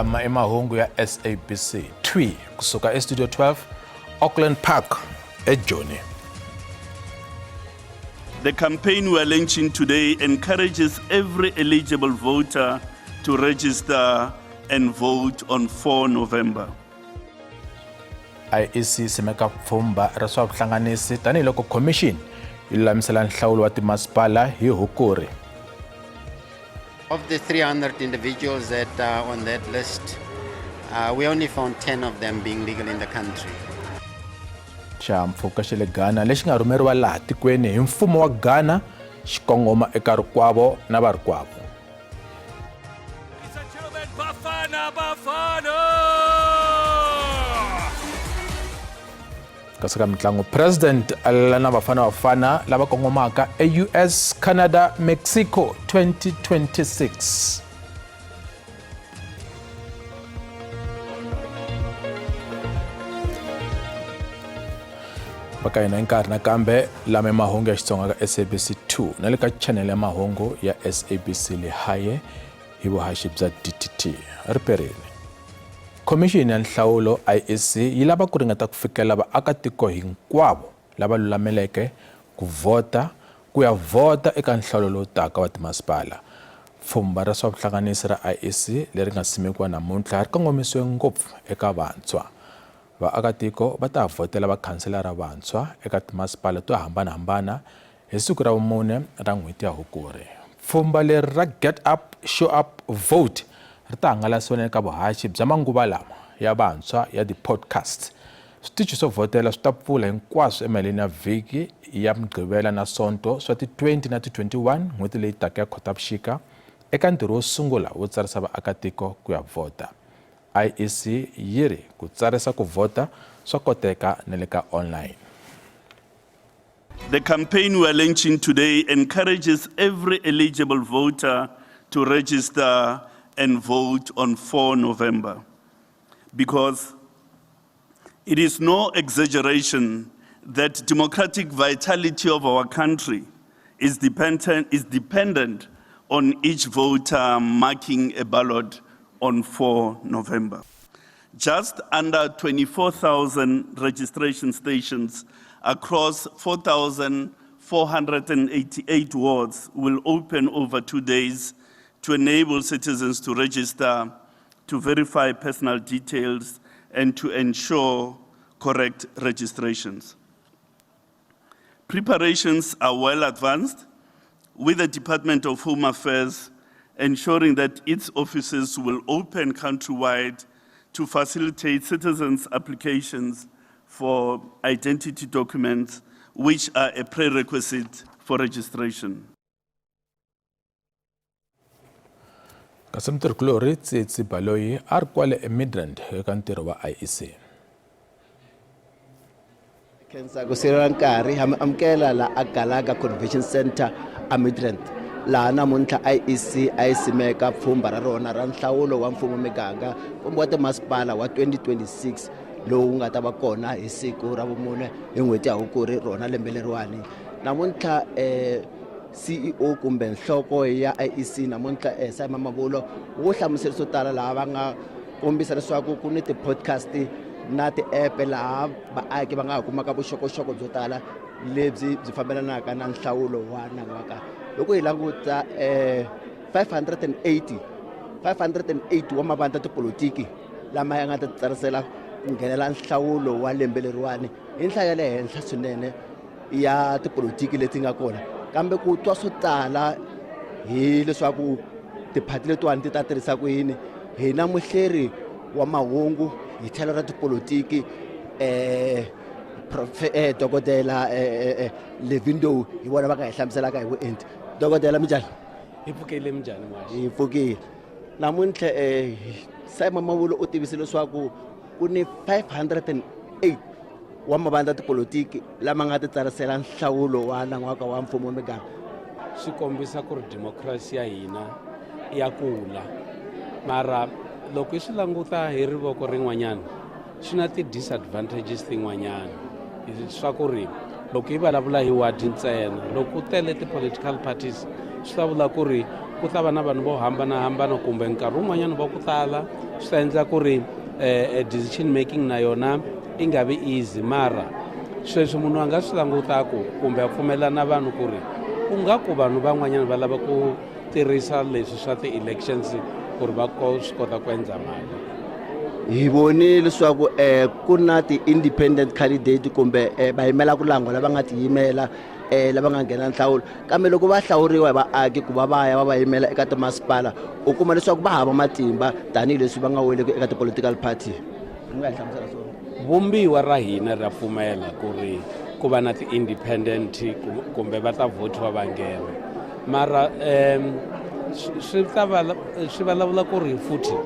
Lama i mahungu ya SABC thwi kusuka eStudio 12 Auckland Park eJoni. The campaign we are launching today encourages every eligible voter to register and vote on 4 November. IEC simeka pfhumba ra swa vuhlanganisi tanihiloko khomixini yi lulamisela nhlawulo wa timasipala hi Hukuri. Of the 300 individuals that are on that list, we only found 10 of them being legal in the country. Xihahampfhuka xa le Ghana lexi nga rhumeriwa laha tikweni hi mfumo wa Ghana xi kongoma eka rikwavo na varikwavo. Ladies and gentlemen, Bafana Bafana! Kasi ka mitlangu president a lela na Bafana Bafana lava kongomaka eUS, Canada, Mexico 2026. Va ka hina nkarhi nakambe lama i mahungu ya Xitsonga ka SABC 2 na le ka chanele ya mahungu ya SABC Lehae hi vuhaxi bya DTT riperini. Khomixini ya nhlawulo IEC yi lava ku ringeta ku fikela vaakatiko hinkwavo lava lulameleke ku vhota ku ya vhota eka nhlawulo lowu taka wa timasipala. Pfhumba ra swa vuhlanganisi ra IEC leri nga simekiwa namuntlha ri kongomisiwe ngopfu eka vantshwa. Vaakatiko va ta vhotela vakhanselara vantshwa eka timasipala to hambanahambana hi siku ra vumune ra n'hweti ya Hukuri. Pfhumba leri ra Get Up, Show Up, Vote ri ta hangalasiwa na le ka vuhaxi bya manguva lama ya vantshwa ya ti-podcasts. Switichi swo vhotela swi ta pfula hinkwaswo emaheleni ya vhiki ya Mugqivela na Sonto swa ti 20 na ti 21 n'hweti leyi taka ya Khotavuxika eka ntirho wo sungula wo tsarisa vaakatiko ku ya vhota. IEC yi ri ku tsarisa ku vhota swa koteka na le ka online. The campaign we are launching today encourages every eligible voter to register and vote on 4 November because it is no exaggeration that democratic vitality of our country is dependent on each voter marking a ballot on 4 November. Just under 24,000 registration stations across 4,488 wards will open over 2 days to enable citizens to register, to verify personal details, and to ensure correct registrations. Preparations are well advanced, with the Department of Home Affairs ensuring that its offices will open countrywide to facilitate citizens' applications for identity documents, which are a prerequisite for registration. Kasi mutirhikulorhi Tsitsi Baloyi a ri kwale eMidrand eka ntirho wa IEC. Khensa ku sirela nkarhi ha mi amukela la a Galaga Convention Center a Midrand laha namuntlha IEC a yi simeka pfhumba ra rona ra nhlawulo wa mfumo miganga kumbe wa timasipala wa 2026 lowu nga ta va kona hi siku ra vumune hi n'hweti ya Hukuri rona lembe leriwani namuntlha CEO kumbe nhloko ya IEC namuntlha Simon Mavulo wu hlamusele swo tala laha va nga kombisa leswaku ku ni ti-podcast na ti-app laha vaaki va nga ha kumaka vuxokoxoko byo tala lebyi byi fambelanaka na nhlawulo wa nan'waka loko hi languta 580 wa mavandla tipolotiki lama ya nga ta titsarisela ku nghenela nhlawulo wa lembe leriwani hi nhlayo ya le henhla swinene ya tipolotiki leti nga kona kambe ku twa swo tala hi leswaku tiphati letiwani ti ta tirhisa ku yini hi na muhleri wa mahungu hi tlhelo ra tipolotiki dokodela Levindow hi vona va nga hi hlamuselaka hi vuenti dokodela minjhani hi pfukile minjhani n'waxi hi pfukile namuntlha Simon Mavulo u tivise leswaku ku ni 508 wa mavandla tipolotiki lama nga titsarisela nhlawulo wa nan'waka wa mfumo wa miganga swi kombisa ku ri democracy ya hina ya kula mara loko hi swi languta hi rivoko rin'wanyana swi na ti-disadvantages tin'wanyana swa ku ri loko hi vulavula hi wadi ntsena loko ku tele ti-political parties swi ta vula ku ri ku ta va na vanhu vo hambanahambana kumbe nkarhi wun'wanyana va ku tala Swi ta endla ku ri decision making na yona yi nga vi easy. Mara sweswi munhu a nga swi langutaku kumbe a pfumela na vanhu ku ri ku nga ku vanhu van'wanyana va lava ku tirhisa leswi swa ti-elections ku ri va swi kota ku endla mali. Hi voni leswaku ku na ti-independent candidate kumbe vayimela ku langwa lava nga tiyimela, lava nga nghena nhlawulo, kambe loko va hlawuriwa hi vaaki ku va va ya va va yimela eka timasipala, u kuma leswaku va hava matimba tanihileswi va nga weleki eka ti-political party. Mi nga hi hlamusela swona? Vumbiwa ra hina ra pfumela ku ri ku va na ti-independent kumbe va ta vhotiwa va nghena, mara swi ta va swi vulavula ku ri futhi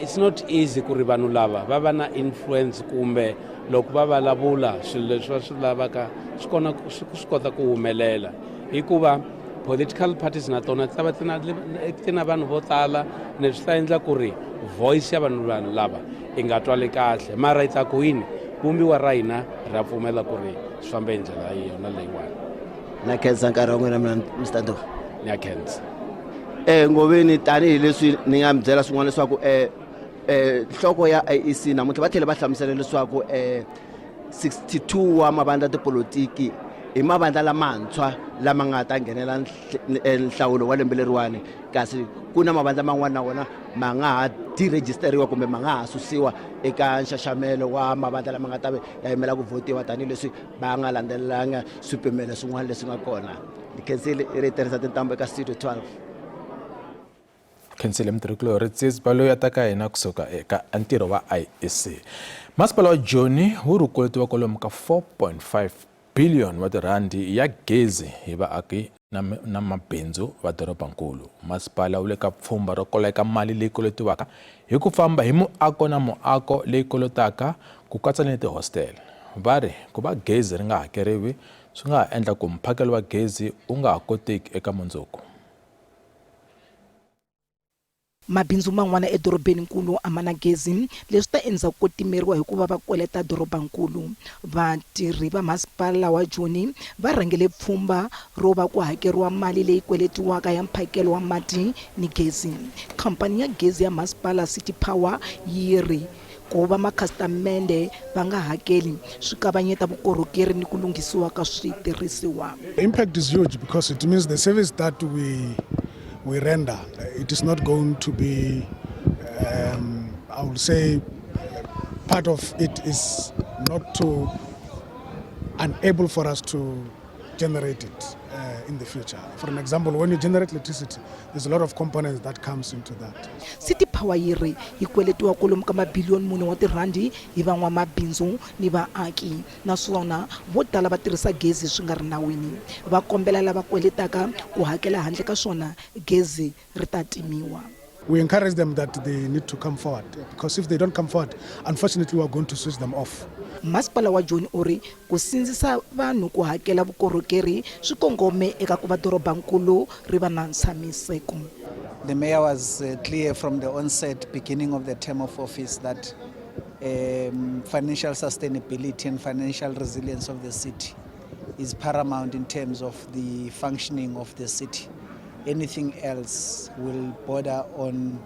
it's not easy ku ri vanhu lava va va na influence kumbe loko va vulavula swilo leswi va swi lavaka swi kona swi kota ku humelela, hikuva political parties na tona ti ta va ti na vanhu vo tala, ne swi ta endla ku ri voice ya vanhu lava yi nga twali kahle. Mara yi ta ku yini, vumbiwa ra hina ra pfumela ku ri swi famba hi ndlela yona leyiwani. Na khensa nkarhi wa n'wina mina, Mr Ndlovu. Ni ya khensa. Ngoveni, tanihileswi ni nga mi byela swin'wana leswaku nhloko ya IEC namuntlha va tlhela va hlamusela leswaku 62 wa mavandla tipolotiki i mavandla lamantshwa lama nga ta nghenela nhlawulo wa lembe leriwani, kasi ku na mavandla man'wana na wona ma nga ha deregisteriwa kumbe ma nga ha susiwa eka nxaxamelo wa mavandla lama nga ta ve ya yimela ku vhotiwa, tanihileswi va nga landzelelanga swipimelo swin'wana leswi nga kona. Ni khensile i ri tirhisa tintambu eka Studio 12. Khensile mutirhikulorhi Tsitsba loyi a taka hina kusuka eka ntirho wa IEC. Masipala wa Joni wu ri koletiwa kwalomu ka 4.5 billion wa tirhandi ya gezi hi vaaki na mabindzu va dorobankulu. Masipala wu le ka pfhumba ro koleka mali leyi koletiwaka hi ku famba hi muako na muako leyi kolotaka, ku katsa ni tihositele. Va ri ku va gezi ri nga hakeriwi swi nga ha endla ku mphakelo wa gezi wu nga ha koteki eka mundzuku. Mabindzu man'wana edorobeninkulu a ma na gezi, leswi ta endzhaku ko timeriwa hi ku va va kweleta dorobankulu. Vatirhi va masipala wa Joni va rhangele pfhumba ro va ku hakeriwa mali leyi kweletiwaka ya mphakelo wa mati ni gezi. Khampani ya gezi ya masipala City Power yi ri ku va makhasitamende va nga hakeli swi kavanyeta vukorhokeri ni ku lunghisiwa ka switirhisiwa. The impact is huge because it means the service that we render, it is not going to be, I would say, part of it is not to unable for us to generate it in the future. For an example, when you generate electricity, there's a lot of components that comes into that. City Power yi ri yi kweletiwa kwalomu ka mabiliyoni 4 wa tirhandi hi van'wamabindzu ni vaaki, naswona vo tala va tirhisa gezi swi nga ri nawini. Va kombela lava kweletaka ku hakela, handle ka swona gezi ri ta timiwa. We encourage them that they need to come forward because if they don't come forward, unfortunately, we are going to switch them off. Masipala wa Joni u ri ku sindzisa vanhu ku hakela vukorhokeri swi kongome eka ku va dorobankulu ri va na ntshamiseko. The mayor was clear from the onset, beginning of the term of office, that financial sustainability and financial resilience of the city is paramount in terms of the functioning of the city. Anything else will border on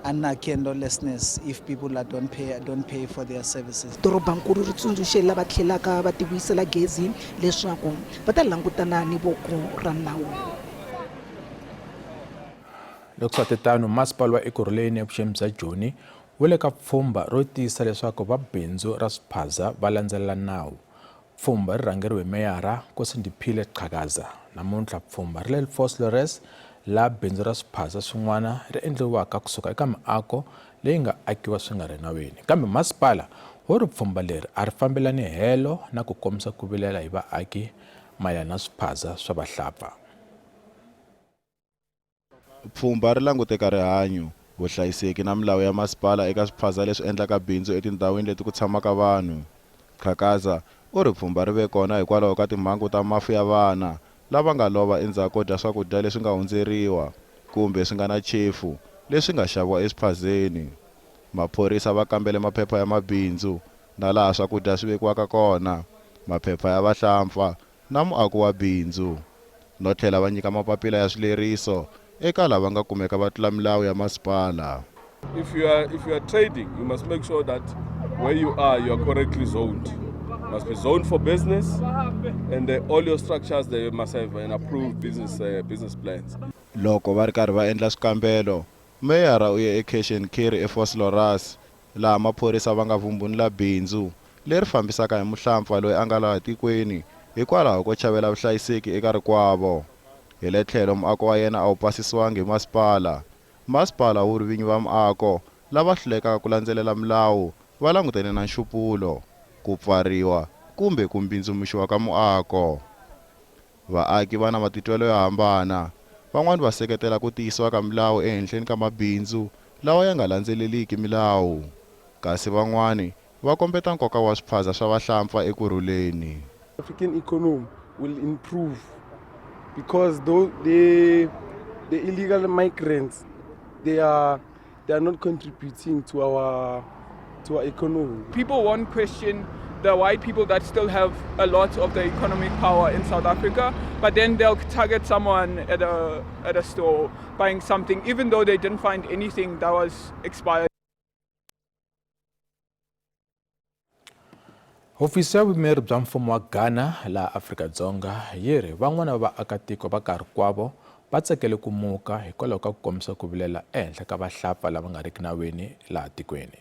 anarchy and lawlessness if people are don't pay for their services. Dorobankulu ri tsundzuxe lava tlhelaka va tivuyisela gezi leswaku va ta langutana ni voko ra nawu. Loko swa titano, masipala wa Ekurhuleni evuxeni bya Joni wu le ka pfhumba ro tiyisisa leswaku va bindzu ra swiphaza va landzelela nawu. Pfhumba ri rhangeriwe hi meyara Nkosindiphile Xhakaza. Namuntlha pfhumba ri le Vosloorus, laha bindzu ra swiphaza swin'wana ri endliwaka kusuka eka miako leyi nga akiwa swi nga ri nawini. Kambe masipala wu ri pfhumba leri a ri fambelani helo na ku kombisa ku vilela hi vaaki mayelana na swiphaza swa vahlapfa. Pfhumba ri languteka rihanyo, vuhlayiseki na milawu ya masipala eka swiphaza leswi endlaka bindzu etindhawini leti ku tshamaka vanhu. Xhakaza u ri pfhumba ri ve kona hikwalaho ka timhangu ta mafu ya vana lava nga lova endzhaku ko dya swakudya leswi nga hundzeriwa kumbe swi nga na chefu leswi nga xaviwa eswiphazeni. Maphorisa va kambele maphepha ya mabindzu na laha swakudya swi vekiwaka kona, maphepha ya vahlampfa na muako wa bindzu, no tlhela va nyika mapapila ya swileriso eka lava nga kumeka va tlula milawu ya masipala. If you are trading, you must make sure that where you are correctly zoned. Must be zoned for business, and all your structures, they must have an approved business plans. Loko va ri karhi va endla swikambelo, meyara u ye eCash and Carry eVosloorus, laha maphorisa va nga vumbunula bindzu leri fambisaka hi muhlampfa loyi a nga laha tikweni hikwalaho ko chavela vuhlayiseki eka rikwavo. Hi le tlhelo muako wa yena a wu pasisiwangi hi masipala. Masipala wu ri vinyi va muako lava hlulekaka ku landzelela milawu va langutene na nxupulo, ku pfariwa kumbe ku mbindzimuxiwa ka muako. Vaaki va na matitwelo yo hambana. Van'wani va seketela ku tiyisiwa ka milawu ehenhleni ka mabindzu lawa ya nga landzeleliki milawu, kasi van'wani va kombeta nkoka wa swiphaza swa vahlampfa ekurhuleni. African economy will improve because though the illegal migrants, they are not contributing to our economy. People won't question the white people that still have a lot of the economic power in South Africa, but then they'll target someone at a store buying something, even though they didn't find anything that was expired. Hofisi ya vuyimeri bya mfumo wa Ghana laha Afrika-Dzonga yi ri van'wana va vaakatiko va karhi kwavo va tsakele ku muka hikwalaho ka ku kombisa ku vilela ehenhla ka vahlapfa lava nga riki nawini laha tikweni.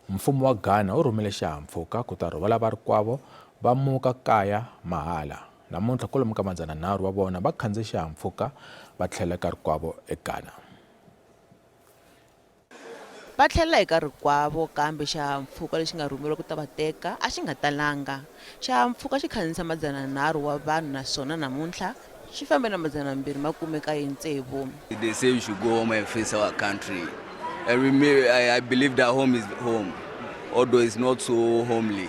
Mfumo wa Ghana wu rhumele xihahampfhuka ku ta rhwala varikwavo va muka kaya mahala. Namuntlha kwalomu ka 300 wa vona va khandziye xihahampfhuka va tlhela ka rikwavo eGhana. Va tlhelela eka rikwavo, kambe xihahampfhuka lexi nga rhumeriwa ku ta va teka a xi nga talanga. Xihahampfhuka xi khandziyisa 300 wa vanhu, naswona namuntlha xi fambe na 296. They say we should go home and face our country. And I believe that home is home, although it's not so homely.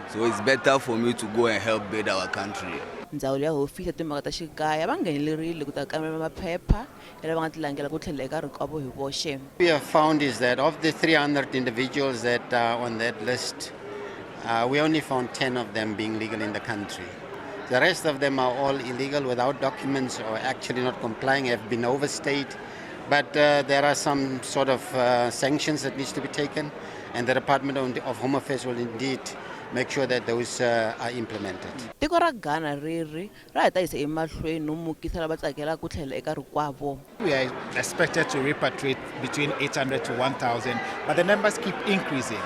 So it's better for me to go and help build our country. Ndzawulo ya hofisi ya timhaka ta xikaya va nghenelerile ku ta kambela maphepha ya lava nga tilangela ku tlhela eka rikwavo hi voxe. We have found is that of the 300 individuals that are on that list, we only found 10 of them being legal in the country. The rest of them are all illegal without documents or actually not complying, have been overstayed. But there are some sort of sanctions that needs to be taken, and the Department of Home Affairs will indeed make sure that those are implemented. Tiko ra Ghana ri ri ra ha ta yisa emahlweni no mukisa lava tsakelaka ku tlhela eka rikwavo. We are expected to repatriate between 800 to 1,000, but the numbers keep increasing.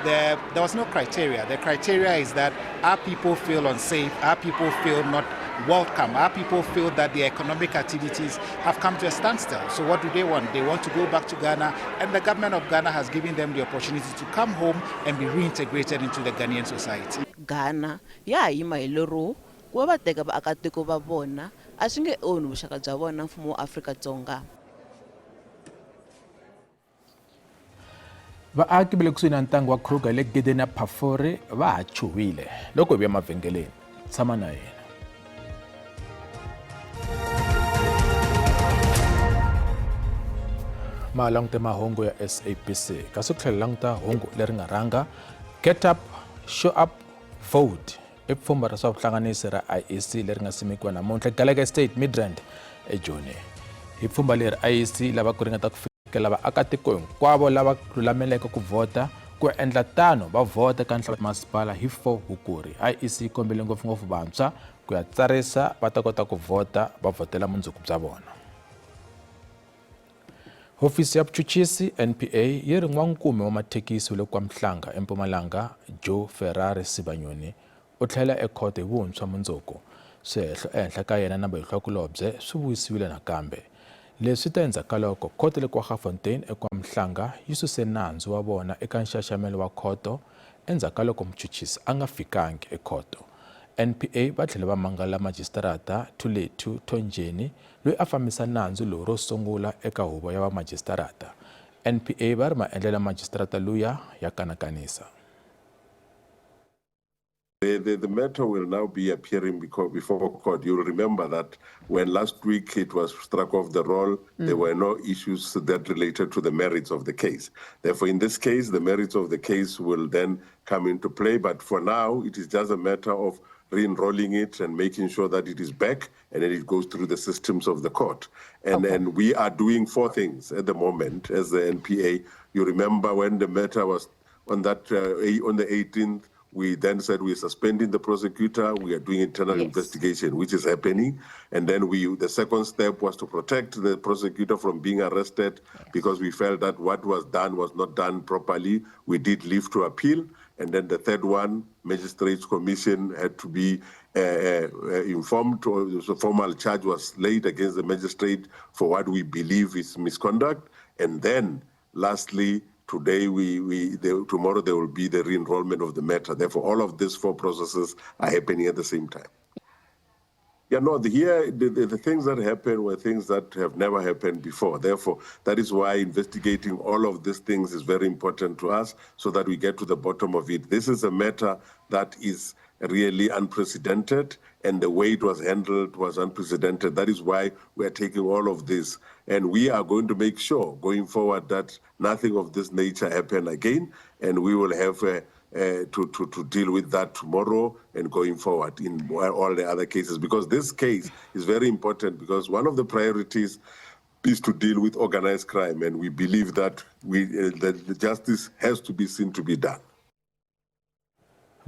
There was no criteria. The criteria is that our people feel unsafe, our people feel not welcome, our people feel that their economic activities have come to a standstill. So what do they want? They want to go back to Ghana, and the government of Ghana has given them the opportunity to come home and be reintegrated into the Ghanaian society. Ghana ya ha yima hi lero ku va va teka vaakatiko va vona a swi nge onhi vuxaka bya vona na mfumo wa Afrika-Dzonga. Vaaki va le kusuhi na ntanga wa Kruger le gedeni ya Phafuri va ha chuhile loko hi vuya mavhengeleni. Tshama na yena. Ma langute mahungu ya SABC, kasi ku tlhela languta hungu leri nga rhanga. Get up, show up, vote i pfhumba ra swa vuhlanganisi ra IEC leri nga simekiwa namuntlha Gallagher Estate, Midrand, eJoni. Hi pfhumba leri, IEC lava ku ringeta ku fikela vaakatiko hinkwavo lava lulameleke ku vhota ku endla tano, va vhota ka nhlawulo masipala hi 4 Hukuri. IEC yi kombele ngopfungopfu vantshwa ku ya tsarisa va ta kota ku vhota, va vhotela mundzuku bya vona. Hofisi ya vuchuchisi NPA yi ri n'wankume wa mathekisi wa le KwaMhlanga eMpumalanga, Joe Ferrari Sibanyoni, u tlhela ekhoto hi vuntshwa mundzuku. Swihehlo ehenhla ka yena na vahehlakulobye swi vuyisiwile nakambe. Leswi ta endzhaku ka loko khoto le Kwaggafontein eKwaMhlanga yi suse nandzu wa vona eka nxaxamelo wa khoto endzhaku ka loko muchuchisi a nga fikangi ekhoto. NPA va tlhele va mangala majisitarata Thulethu Thonjeni loyi a fambisa nandzu lowu ro sungula eka huvo ya vamajisitarata. NPA va ri maendlelo ya majisitarata luya ya kanakanisa. The matter will now be appearing before court. You'll remember that when last week it was struck off the roll, there were no issues that related to the merits of the case. Therefore, in this case, the merits of the case will then come into play. But for now, it is just a matter of re-enrolling it and making sure that it is back and then it goes through the systems of the court. And, okay. and we are doing four things at the moment as the NPA. You remember when the matter was on that on the 18th, we then said we're suspending the prosecutor. We are doing internal yes. investigation, which is happening. And then we, the second step was to protect the prosecutor from being arrested yes. because we felt that what was done was not done properly. We did leave to appeal. And then the third one, Magistrates Commission had to be informed. So formal charge was laid against the magistrate for what we believe is misconduct. And then lastly, today we we tomorrow there will be the re-enrollment of the matter. Therefore, all of these four processes are happening at the same time. Yeah, no, the, here, the, the, the things that happened were things that have never happened before. Therefore, that is why investigating all of these things is very important to us so that we get to the bottom of it. This is a matter that is really unprecedented, and the way it was handled was unprecedented. That is why we are taking all of this. And we are going to make sure going forward that nothing of this nature happen again, and we will have a to, to, to deal with that tomorrow and going forward in all the other cases. Because this case is very important because one of the priorities is to deal with organized crime, and we believe that, we, that the justice has to be seen to be done.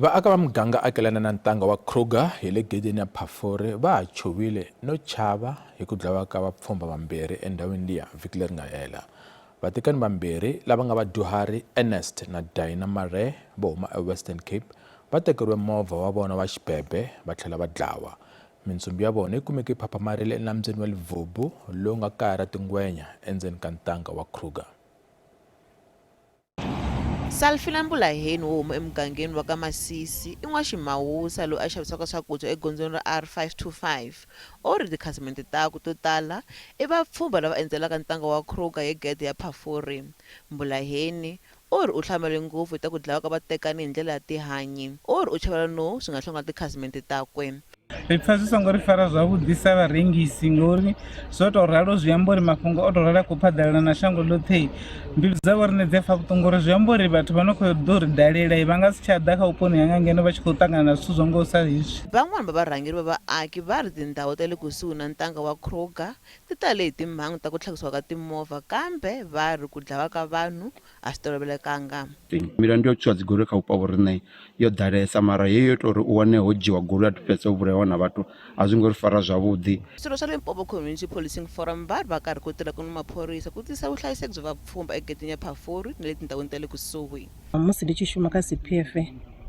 Vaaka va muganga akelana na ntanga wa Kruger hi le gedeni ya Phafuri va ha chovile no chava hi ku dlawa ka vapfhumba vambirhi endhawini liya vhiki leri nga hela. Vatekani vambirhi lava nga vadyuhari Ernest na Dinah Maree vo huma eWestern Cape va tekeriwe movha wa vona wa xibebe va tlhela va dlawa. Mintsumbu ya vona yi kumeke yi phaphamarile enambyeni wa Levubu lowu nga kaya ra tingwenya endzeni ka ntanga wa Kruger. Salfina Mbulaheni wo huma emugangeni wa ka Masisi i n'waximawusa loyi a xavisaka swakudya egondzweni ra R525. U ri tikhasimende takwe to tala i vapfhumba lava endzelaka ntanga wa Kruger hi gede ya Phafuri. Mbulaheni u ri u hlamale ngopfu hi ta ku dlawa ka vatekani hi ndlela ya tihanyi. U ri u chavela no swi nga hlonga tikhasimende takwe. Ri pfa zwi songo ri fara zwavhuḓi sa vharengisi ngori zwo tou ralo zwi amba uri mafhungo o tou ralo a khou phaḓalala na shango ḽoṱhe mbilu dza vho riṋe dzi a pfa vhuṱungu uri zwi amba uri vhathu vha no khou ḓo ri dalela vha nga si tsha ḓa kha vhuponi hanga ngeno vha tshi khou ṱangana na zwithu zwo ngaho sa hezwi. Van'wana va varhangeri va vaaki va ri tindhawu ta le kusuhi na ntanga wa Kruger ti tale hi timhangu ta ku tlhakisiwa ka timovha kambe va ri ku dlawa ka vanhu a swi tolovelekanga. Milandu ya u tswiwa dzi goloi kha vhupo ha vho riṋe yo ḓalesa mara heyi yo ita uri u wane ho dzhiwa goloi ha to fhedza u vhulaiwa na vhathu a zwi ngo ri fara zwavhuḓi. Swirho swa Limpopo Community Policing Forum va ri va karhi ku tirha kun'we ni maphorisa ku tiyisisa vuhlayiseki bya vapfhumba egedeni ya Phafuri na le tindhawini ta le kusuhi. Musi ndi tshi shuma kha CPF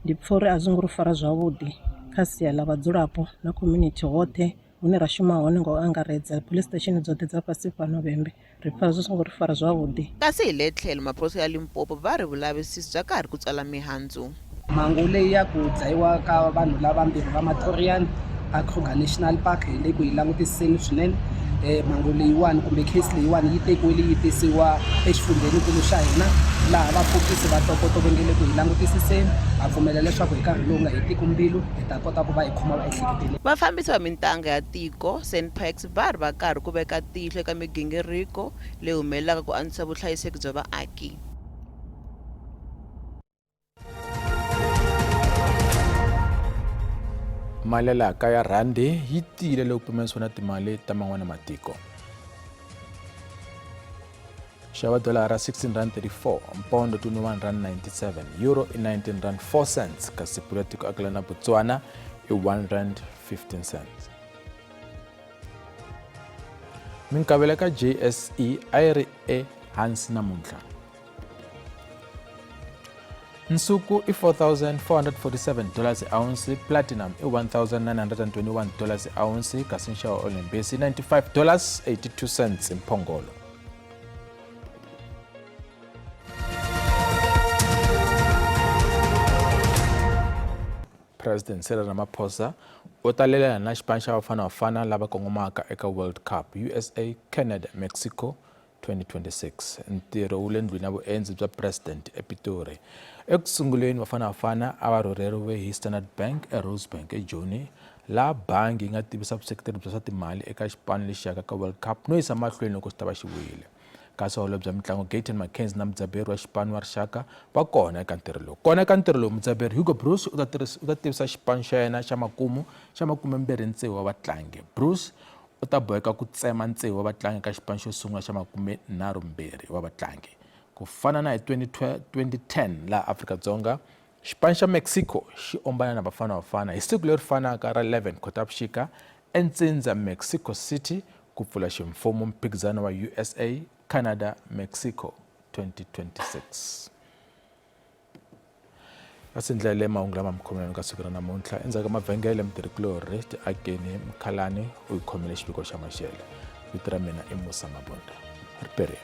ndi pfa uri a zwo ngo ri fara zwavhuḓi kha sia ḽa vhadzulapo na community hoṱhe hune ra shuma hone nga u angaredza police station dzoṱhe dza fhasi fhano Vhembe ri pfa zwi songo ri fara zwavhuḓi. Kasi hi le tlhelo, maphorisa ya Limpopo va ri vulavisisi bya karhi ku tswala mihandzu. Mhangu leyi ya ku dlayiwa ka vanhu lavambirhi va Mathoriyani a Kruger National Park hi le ku yi langutisiseni swinene. Mhangu leyiwani kumbe case leyiwani yi tekiwile yi tisiwa exifundzheninkulu xa hina laha vafokisi va ntokoto va nge le ku yi langutisiseni. Ha pfumela leswaku hi nkarhi lowu nga hetiki mbilu hi ta kota ku va hi khoma vaehleketeleriwa. Vafambisi va mintanga ya tiko, SANParks, va ri va karhi ku veka tihlo eka migingiriko leyi humelelaka ku antswisa vuhlayiseki bya vaaki. Mali ya laha kaya rhandi yi tiyile loko pimanisiwa na timali ta man'wana matiko. Xava dolara 16 rand 34, mpondo 21 rand 97, euro i 19 rand 4 cents, kasi pula tiko akela na Botswana i 1 rand 15 cents. Minkavelo ka JSE a yi ri ehansi namuntlha. Nsuku i 4447 dollars ounce, platinum i 1921 dollars ounce, kasi nxavo wa Olympus i 95 dollars 82 cents mphongolo. President Cyril Ramaphosa u ta lelana na xipano xa Bafana Bafana lava kongomaka eka World Cup USA, Canada, Mexico 2026. Ntirho wu le ndlwini ya vuendzi bya President ePitori. Eku sunguleni Bafana Bafana a va rhurheriwe hi Standard Bank eRosebank eJoni, laha bangi yi nga tivisa vuseketeri bya swa timali eka xipano lexi yaka ka World Cup no yisa mahlweni loko xi ta va xi vuyile. Kasi holobye wa mitlangu Gayton McKenzie na mudzaberi wa xipano wa rixaka va kona eka ntirho lowu. Kona eka ntirho lowu, mudzaberi Hugo Broos u ta u ta tivisa xipano xa yena xa makumu xa 26 wa vatlangi. Broos u ta boheka ku tsema tsevu wa vatlangi eka xipano xo sungula xa 32 wa vatlangi. Ku fana na hi 2010 laha Afrika-Dzonga, xipano xa Mexico xi ombana na Bafana Bafana hi siku leri fanaka ra 11 Khotavuxika entsindza Mexico City ku pfula ximfumo mphikizano wa USA, Canada, Mexico 2026. Kasi ndlela leyi mahungu lama mi khomelani ka siku ra namuntlha endzhaku ka mavhengele mutirhikulorhi tiakeni mukhalani u yi khomele xiviko xa maxele vito ra mina i musa mabunda ri perile.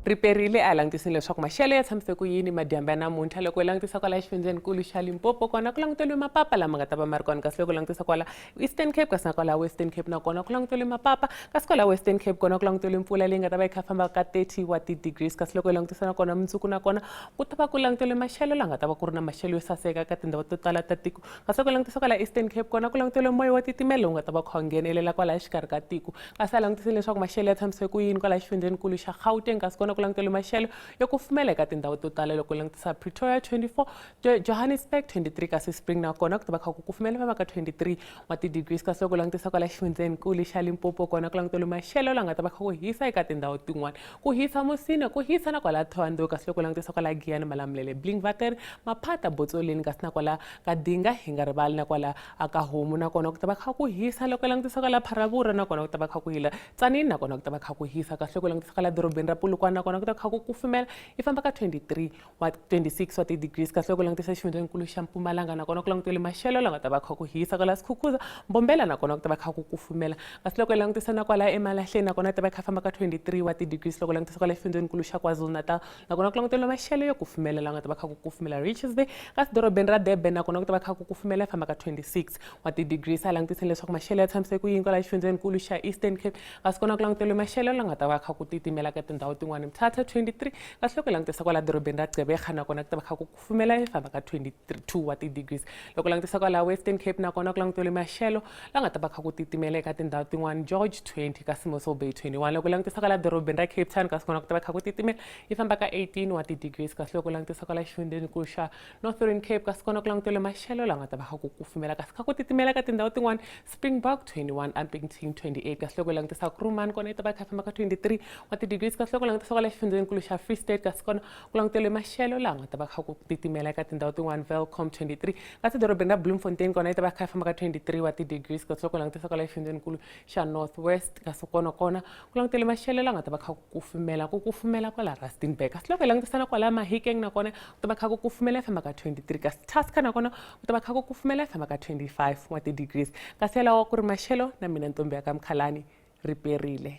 Riperile a langutisini leswaku maxelo ya tshamise ku yini madyambu ya namuntlha. Loko hi langutisa kwala xifundzhenikulu xa Limpopo kona ku languteriwe mapapa lama nga ta va ma ri kona, kasi loko langutisa kwala Eastern Cape kasi na kwala Western Cape nakona ku languteriwe mapapa, kasi kwala Western Cape kona ku languteriwe mpfula leyi nga ta va yi kha famba ka 30 wa ti-degrees, kasi loko hi langutisa nakona mundzuku nakona ku ta va ku languteriwe maxelo la nga ta va ku ri na maxelo yo saseka ka tindhawu to tala ta tiko. Kasi loko hi langutisa kwala Eastern Cape kona ku languteriwe moya wa titimela lowu nga ta va kha wu nghenelela kwala exikarhi ka tiko. Kasi a langutisile leswaku maxelo ya tshamise ku yini kwala xifundzhenikulu xa Gauteng, kasi kona ku languteriwe maxelo yo kufumela eka tindhawu to tala. Loko langutisa Pretoria 24, Johannesburg 23, kasi Spring na kona ku ta va kha ku kufumela va va ka 23 wa ti-degrees. Kasi loko langutisa kwala xifundzhenikulu xa Limpopo kona ku languteriwe maxelo la nga ta va kha ku hisa eka tindhawu tin'wana, ku hisa Musina, ku hisa na kwala Thohoyandou. Kasi loko langutisa kwala Giyani, Malamulele, Blinkwater, Maphata, Botsolini, kasi na kwala ka Dinga, hi nga rivali na kwala aka Homu nakona ku ta va kha ku hisa. Loko langutisa kwala Pharavura nakona ku ta va kha ku hila, Tzaneen nakona ku ta va kha ku hisa. Kasi loko langutisa kwala dorobeni ra Polokwane nakona ku ta kha ku kufumela, yi famba ka 23 wa 26 wa ti-degrees. Kasi loko langutisa xifundzhenikulu xa Mpumalanga nakona ku langutele maxelo la nga ta va kha ku hisa kwala Skukuza, Mbombela nakona ku ta va kha ku kufumela. Kasi loko hi langutisa na kwala eMalahleni nakona ta va kha famba ka 23 wa ti-degrees. Loko langutisa kwala xifundzhenikulu xa KwaZulu-Natal nakona ku languteliwa maxelo yo kufumela la nga ta va kha ku kufumela Richards Bay. Kasi dorobeni ra Durban nakona ku ta va kha ku kufumela, yi famba ka 26 wa ti-degrees. A langutiseni leswaku maxelo ya tshamise ku yini kwala xifundzhenikulu xa Eastern Cape, kasi kona ku languteriwe maxelo la nga ta va kha ku titimela ka tindhawu tin'wani, Mthatha 23. Kasi loko hi langutisa kwala dorobeni ra Gqeberha nakona ku ta va kha ku kufumela, yi famba ka 22 wa ti-degrees. Loko langutisa kwala Western Cape nakona ku languteriwe maxelo la nga ta va kha ku titimela eka tindhawu tin'wani, George 20, kasi Mossel Bay 21. Loko langutisa kwala dorobeni ra Cape Town kasi kona ku ta va kha ku titimela, yi famba ka 18 wa ti-degrees. Kasi loko langutisa kwala xifundzhenikulu xa Northern Cape kasi kona ku languteriwe maxelo la nga ta va kha ku kufumela kasi kha ku titimela ka tindhawu tin'wani, Springbok 21, Upington 28. Kasi loko langutisa Kuruman kona yi ta va kha famba ka 23 wa ti-degrees. Kasi loko langutisa kwala xifundzhenikulu xa Free State kasi kona ku languteriwe maxelo laha nga ta va kha ku titimela eka tindhawu tin'wani, Welkom 23. Kasi dorobeni ra Bloemfontein kona yi ta va kha famba ka 23 wa ti-degrees. Kasi loko langutisa kwala xifundzhenikulu xa North West kasi kona kona ku langutele maxelo la nga ta va kha ku kufumela, ku kufumela kwala Rustenburg. Kasi loko hi langutisa na kwala Mahikeng nakona ku ta va kha ku kufumela, yi famba ka 23. Kasi Tusker nakona ku ta va kha ku kufumela, yi famba ka 25 wa ti-degrees. Kasi yalawo ku ri maxelo na mina ntombi ya ka Mkhalani, ri perile.